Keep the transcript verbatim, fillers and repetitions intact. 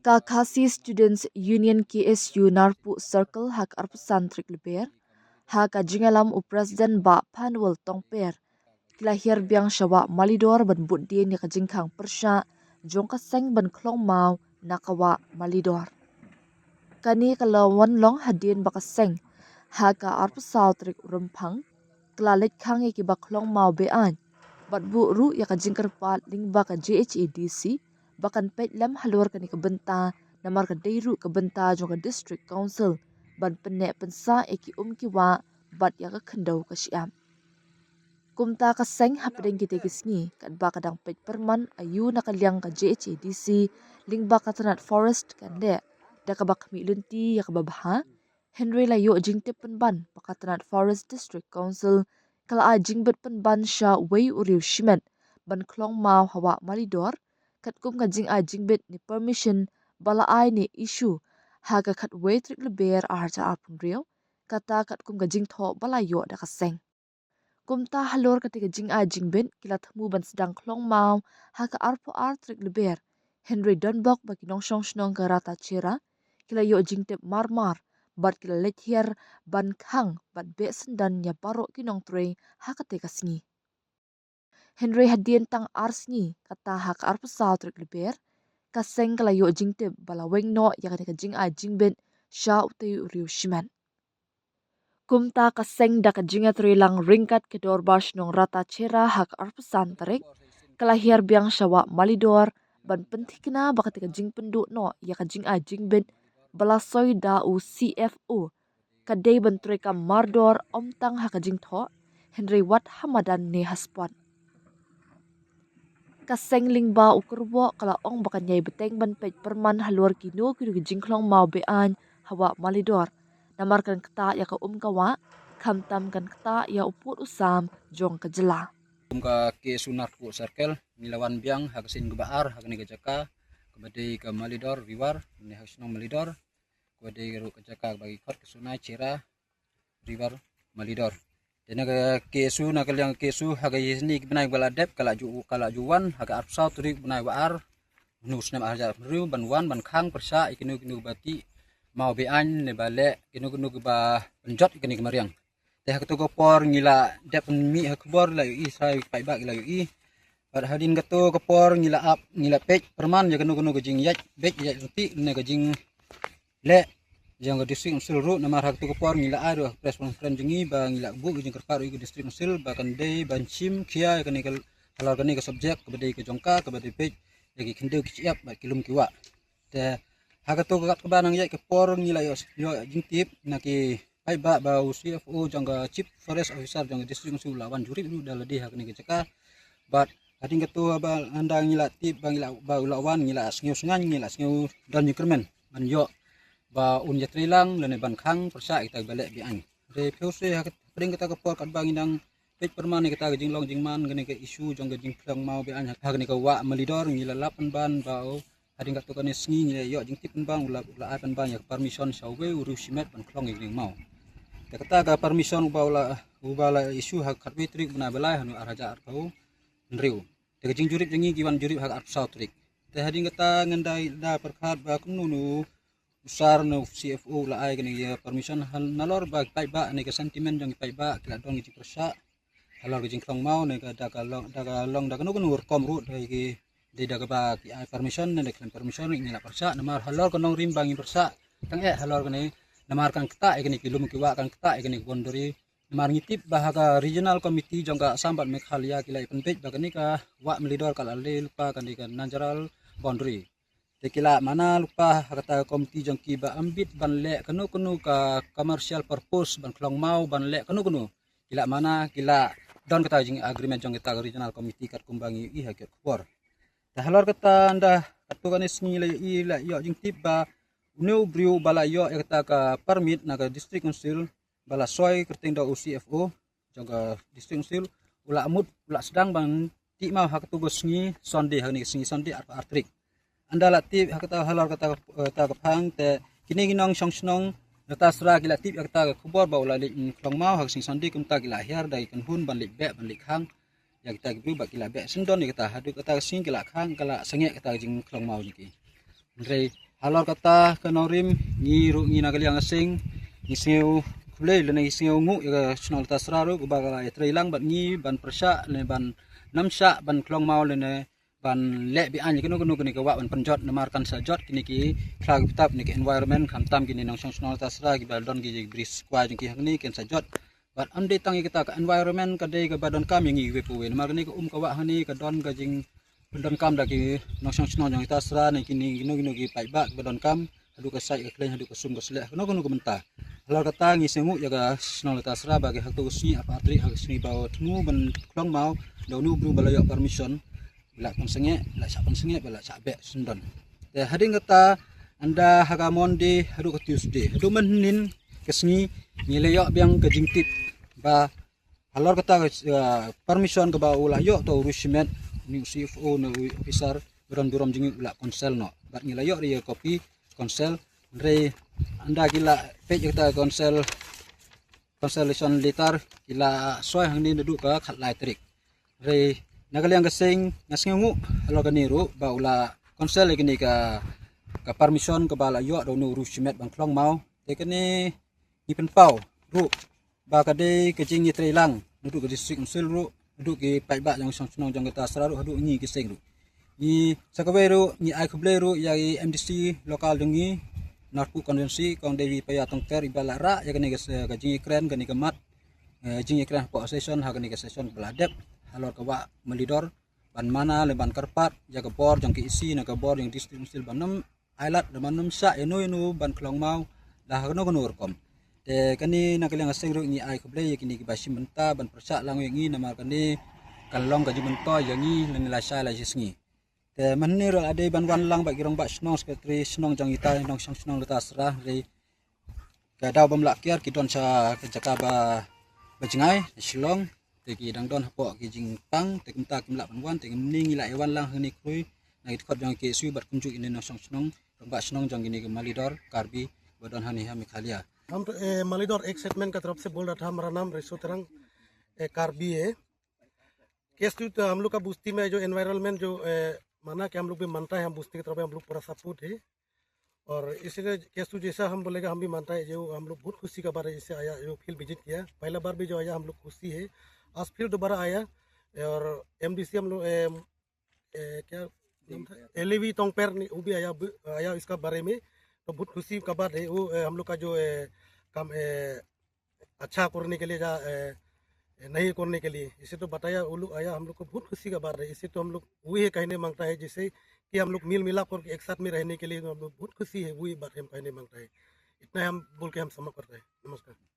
Ka Khasi Students Union K S U Narpuh Circle ha ka arphew san tarik Lber, ha ka jingïalam u President Bah Phanwal Tongper, ki la hiar biang sha Wah Malidor ban bud dien ïa ka jingkhang pyrshah jong ka seng ban khlong maw na ka Wah Malidor. Kane ka la wan long hadien ba ka seng ha ka arphew saw tarik u Rymphang ka la leit khang ïa kiba khlong maw be-aiñ bad buh ruh ïa ka jingkyrpad lyngba ka J H A D C ba kan peit lem halor kane ka bynta, namar ka dei ruh ka bynta jong ka District Council ban pynneh pynsah ïa ki um ki wah bad ïa ka khyndew ka shyiap. Kumta ka seng hapdeng kitei ki sngi katba ka dang peit pyrman aïu na ka liang ka J H A D C lyngba ka tnat Forest kan leh da kaba khmih lynti ïa kaba bha, hynrei la ïoh jingtip pynban ba ka tnat Forest District Council ka la ai jingbit pynban sha uwei u riew shimet ban khlong maw ha Wah Malidor, katkum ka jingai jingbit ne permission ba la ai ne issue ha ka khatwei tarik Lber arhajar arphew hynriew, kata katkum ka jingthoh ba la ïoh da ka seng. Kumta halor katei ka jingai jingbit ki la thmu ban sdang khlong maw ha ka arphew ar tarik Lber, hynrei donbok ba ki nongshong shnong ka Rata Chera ki la ïoh jingtip mar mar bad ki la leit hiar ban khang bad beh syndon ïa baroh ki nongtrei ha katei ka sngi. Hynrei hadien tang ar sngi, kata ha ka arphew saw tarik Lber, ka seng ka la ïoh jingtip ba la weng noh ïa kane ka jingai jingbit sha utei u riew shimet. Kumta ka seng da ka jingïatreilang ryngkat ka dorbar shnong Rata Chera ha ka arphew san tarik ka la hiar biang sha Wah Malidor ban pynthikna ba katei ka jingpynduh noh ïa ka jingai jingbit ba la soi da u C F O ka dei ban treikam mardor, ym tang ha ka jingthoh hynrei wat ha madan ne ha spot. Ka seng lyngba u kyrwoh ka la ong ba kan ïai bteng ban peit pyrman halor kino kino ki jingkhlong maw be-aiñ ha Wah Malidor, namar kan ktah ïa ka um ka wah, khamtam kan ktah ïa u pud u sam jong ka jylla. Kum ka K S U Narpuh Circle, ngi la wan biang ha ka sien kaba ar ha kane ka jaka kaba dei ka Malidor River ne ha ka shnong Malidor, kaba dei ruh ka jaka kaba ki khot ka Sunai Chera River Malidor. Te na ka K S U, na ka liang K S U ha ka ïa sni ki bnai ba la dep ka la ju, ka la ju wan ha ka arphew saw tarik bnai ba ar, hynñiew snem arhajar hynriew ban wan ban khang pyrshah ïa kino kino ba tih maw be-aiñ ne ba leh kino kino ba pynjot ïa kane ka mariang. Te ha kato ka por ngi la dep mih ha khubor, la ïohi sa ïa ki paidbah ki la ïohi. Bad hadien kato ka por ngi la ap, ngi la peit pyrman ïa kano kano ka jingïaid beit ïaid ryntih ne ka jingleh jong ka District Council ruh, namar ha kato ka por ngi la ai ruh press conference jong ngi ba ngi la buh ka jingkyrpad ruh ïa ka District Council ba kan dei ban shim khia ïa kane ka, halor kane ka subject kaba dei ka jong ka, kaba dei beit ïa ki khyndew ki shyiap bad ki lum ki wah. Te ha kato ka kat kaba nang ïaid ka por ngi la ïoh, ïoh jingtip na ki paidbah ba u C F O jong ka, Chief Forest Officer jong ka District Council u la wan jurip ruh da lade ha kane ka jaka. Bad hadien kato ba ynda ngi la tip ba ngi la, ba u la wan, ngi la sngew sngew, ngi la sngew don jingkyrmen ban ïoh ba un ïatreilang lane ban khang pyrshah ïa kita kiba leh be-aiñ. Hynrei phi ïohi ha kat, hadien kata ka por katba ngi dang peit pyrman ïa kata ka jinglong jingman kane ka issue jong ka jingkhlong maw be-aiñ ha kane ka wah Malidor, ngi la lap pynban ba u hadien kato kane sngi ngi la ïoh jingtip pynban, u la, u la ai pynban ïa ka permission sha uwei u riew shimet ban khlong ïa kane ka maw. Te kata ka permission uba u la, uba la issue ha ka khatwei tarik bnai ba lai hynñiew arhajar arphew hynriew. Te ka jingjurip jong ngi ki wan jurip ha ka arphew saw tarik. Te hadien kata ngan da, da pyrkhat ba kumno u sar ne u C F O u la ai kane ka permission hal nalor ba ki paidbah ne ka sentiment jong ki paidbah ki la don ka jingpyrshah halor ka jingkhlong maw ne ka da ka long, da ka long da kano kano rukom ruh da ki, dei da kaba ki ai permission ne da khlem permission ngi la pyrshah, namar halor ka nongrim ba ngi pyrshah tang eh halor kane, namar kan ktah ïa kane ki lum ki wah, kan ktah ïa kane ki boundary. Namar ngi tip ba ha ka Regional Committee jong ka Assam bad Meghalaya ki la ïa pynbeit ba kane ka wah Malidor ka la leh lypa kane ka natural boundary. Te ki la mana lypa ha kata ka committee jong ki ba ym bit ban leh kano kano ka commercial purpose ban khlong maw, ban leh kano kano. Ki la mana, ki la don kata ka jing agreement jong kata ka Regional Committee katkum ba ngi ïohi ha ki khubor. Te halor kata ynda katto katne sngi la ïohi, la ïoh jingtip ba une u briew ba la ïoh ïa kata ka permit na ka District Council ba la soi kyrteng da u C F O jong ka District Council u la mut, u la sdang ban tih maw ha kato ka sngi Sunday, ha kane ka sngi Sunday arphew ar tarik. Ynda la tip ha kata, halor kata, eh, kata ka phang te kine ki nongshong shnong na Tasra ki la tip ïa kata ka khubor ba u la leit khlong maw ha ka sngi Sunday, kumta ki la hiar da ki kynhun ban leit beh, ban leit khang ïa kita ki briew bad ki la beh syndon ïa kata, haduh kata ka sngi ki la khang, ka la sangeh kata ka jingkhlong maw jong ki. Hynrei halor kata ka nongrim, ngi ruh ngi na ka liang ka seng ngi sngew khublei lane ngi sngew nguh ïa ka shnong Latasra ruh kaba ka la ïatrei lang bad ngi ban pyrshah lane ban nym shah ban khlong maw lane ban leh be-aiñ ïa kano kano kane ka wah ban pynjot, namar kan sa jot kine ki khlaw ki btap, kine ki environment, khamtam kine nongshong shnong Latasra kiba don ki bris kwai jong ki hangne kin sa jot. Bad ym dei tang ïa kata, ka environment ka dei kaba donkam ïa ngi iwei pa iwei, namar kane ka um ka wah hangne ka don ka jingpyndonkam da ki nongshong shnong jong Latasra ne kine kino kino ki paidbah kiba donkam haduh ka sait ka khleiñ, haduh ka sum ka sleh, kano kano ka bynta. Halor kata ngi sngew nguh ïa ka shnong Latasra ba ki ha kato ka sngi, arphew tarik ha ka sngi ba thmu ban khlong maw da une u briew ba la ïoh permission, ba la pynsangeh, ba la shah pynsangeh, ba la shah beh sngewdon. Te hadien kata, ynda ha ka Monday haduh ka Tuesday, haduh mynhynnin ka sngi, ngi la ïoh biang ka jingtip ba halor kata ka, uh, permission kaba u la ïoh, to u riew shimet, une u C F O ne u officer ba don burom jong ngi u la cancel noh. Bad ngi la ïoh ruh ïa ka copy cancel. Hynrei ynda ki la peit ïa kata ka cancel, cancellation letter, ki la soi hangne naduh ka khatlai tarik. Hynrei na ka liang ka seng nga sngew nguh halor kane ruh ba u la cancel ïa kane ka, ka permission kaba la ïoh da une u riew shimet ban khlong maw. Te kane ngi pynpaw ruh ba ka dei ka jingïatreilang naduh ka District Council ruh, naduh ki paidbah jong shong shnong jong ka Latasra ruh, haduh ngi ki seng ruh. Ngi sa kawei ruh ngi ai khublei ruh ïa i M D C local jong ngi, Narpuh constituency, Kong Devi Paya Tongter, iba la rah ïa kane ka se-, ka jingïakren, kane ka mat, eh, jingïakren hapoh session, ha kane ka session ba la dep halor ka wah Malidor, ban mana lane ban kyrpad ïa ka bor jong ka E C ne ka bor jong District Council ban nym ai lad lane ban nym shah ïano ïano ban khlong maw la ha kano kano rukom. Te kane na ka liang ka seng ruh ngi ai khublei ïa kine kiba shim bynta ban pyrshah lang ïa ngi, namar kane kan long ka jingmyntoi ïa ngi lane lashai lashisngi. Te mynhynne ruh la dei ban wan lang bad ki rangbah shnong, secretary shnong jong ita, nongshong shnong Latasra, hynrei ka daw bym lah kiar, ki don sha ka jaka ba, ba jngai, Shillong. Te ki dang don hapoh ki jingpang, te kumta kim lah ban wan, te mynne ngi la ïa wan lang hangne khrui na ki dkhot jong ki K S U bad kumjuh ine nongshong shnong, rangbah shnong jong kine ki Malidor Karbi ba don hangne ha Meghalaya. हम तो ए, मालीडोर एक्स हेडमैन का तरफ से बोल रहा था, हमारा नाम रेसो तरंग, ए, कार्बी है। केस तो हम लोग का बस्ती में जो एनवायरनमेंट जो, ए, माना कि हम लोग भी मानता है, हम बस्ती की तरफ हम लोग पूरा सपोर्ट है। और इसीलिए केस तो जैसा हम बोलेगा, हम भी मानता है जो हम लोग बहुत खुशी का बात है, जैसे आया, जो फील्ड विजिट किया, पहला बार भी जो आया हम लोग खुशी है। आज फिर दोबारा आया और एमडीसी हम लोग, ए, ए, क्या नाम था? एलवी टोंगपेर ने, वो भी आया, आया इसका बारे में। तो बहुत खुशी का बात है वो, ए, हम लोग का जो, ए, काम, ए, अच्छा करने के लिए या, ए, ए, नहीं करने के लिए, इसे तो बताया, वो लोग आया, हम लोग को बहुत खुशी का बात है। इसे तो हम लोग वही कहने मांगता है, जैसे कि हम लोग मिल मिलाप करके एक साथ में रहने के लिए हम लोग बहुत खुशी है, वही बात हम कहने मांगता है। इतना हम बोल के हम समाप्त करते हैं। नमस्कार।